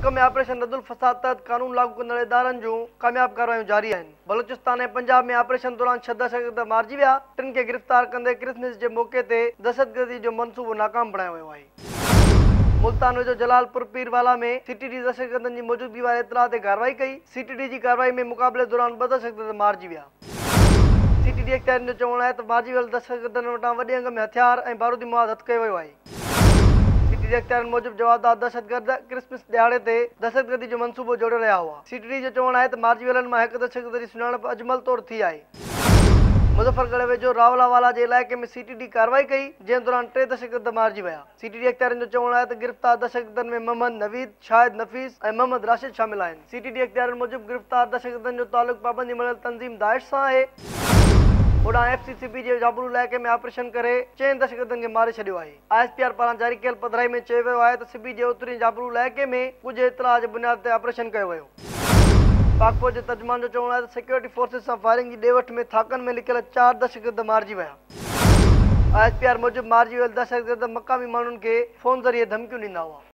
ملڪ ۾ operation Radd-ul-Fasaad تحت قانون لاڳو ڪندڙ ادارن جون ڪامياب ڪارروايون جاري آهن. بلوچستان ۽ پنجاب ۾ آپريشن دوران ڇهه دهشتگرد مارجي ويا، ٽن کي گرفتار ڪندي ڪرسمس جي موقعي تي دهشتگردي جو منصوبو ناڪام بڻايو ويو آهي. ملتان ويجهو جلال پور پير والا ۾ سي ٽي ڊي دهشتگردن جي موجودگي واري اطلاع تي ڪارروائي ڪئي، سي ٽي ڊي جي ڪارروائي ۾ مقابلي دوران ٻه دهشتگرد مارجي ويا. سي ٽي ڊي اختيارين جو چوڻ آهي ته مارجي ويل دهشتگردن وٽان وڏي انگ ۾ هٿيار ۽ بارودي مواد هٿ ڪيو ويو آهي. سي ٽي ڊي اختيارين موجب جوابدار دهشتگرد ڪرسمس ڏهاڙي تي دهشتگردي جو منصوبو جوڙي رهيا هئا. سي ٽي ڊي جو چوڻ آهي ته مارجي ويلن مان هڪ دهشتگرد جي سڃاڻپ اجمل طور ٿي آهي. مظفرڳڙهه ويجهو راولا والا جي علائقي ۾ سي ٽي ڊي ڪارروائي ڪئي، جنهن دوران ٽي دهشتگرد مارجي ويا. سي ٽي ڊي اختيارين جو چوڻ آهي ته گرفتار دهشتگردن ۾ محمد نويد، شاهد نفيس ۽ محمد راشد شامل آهن. سي ٽي ڊي اختيارين موجب گرفتار دهشتگردن جو تعلق پابندي مڙهيل تنظيم داعش سان آهي. هوڏانهن ايف سي سبي جي جابلو علائقي ۾ آپريشن ڪري چئن دهشتگردن کي ماري ڇڏيو آهي. I S P R پاران جاري ڪيل پڌرائي ۾ چيو ويو آهي ته سبي جي اترين جابلو علائقي ۾ ڳجهي اطلاع جي بنياد تي آپريشن ڪيو ويو. پاڪ فوج جي ترجمان جو چوڻ آهي ته سيڪيورٽي فورسز سان فائرنگ جي ڏي وٺ ۾ ٿاڪن ۾ لڪيل چار دهشتگرد مارجي ويا. I S P R موجب مارجي ويل دهشتگرد مقامي ماڻهن کي فون ذريعي ڌمڪيون ڏيندا هئا.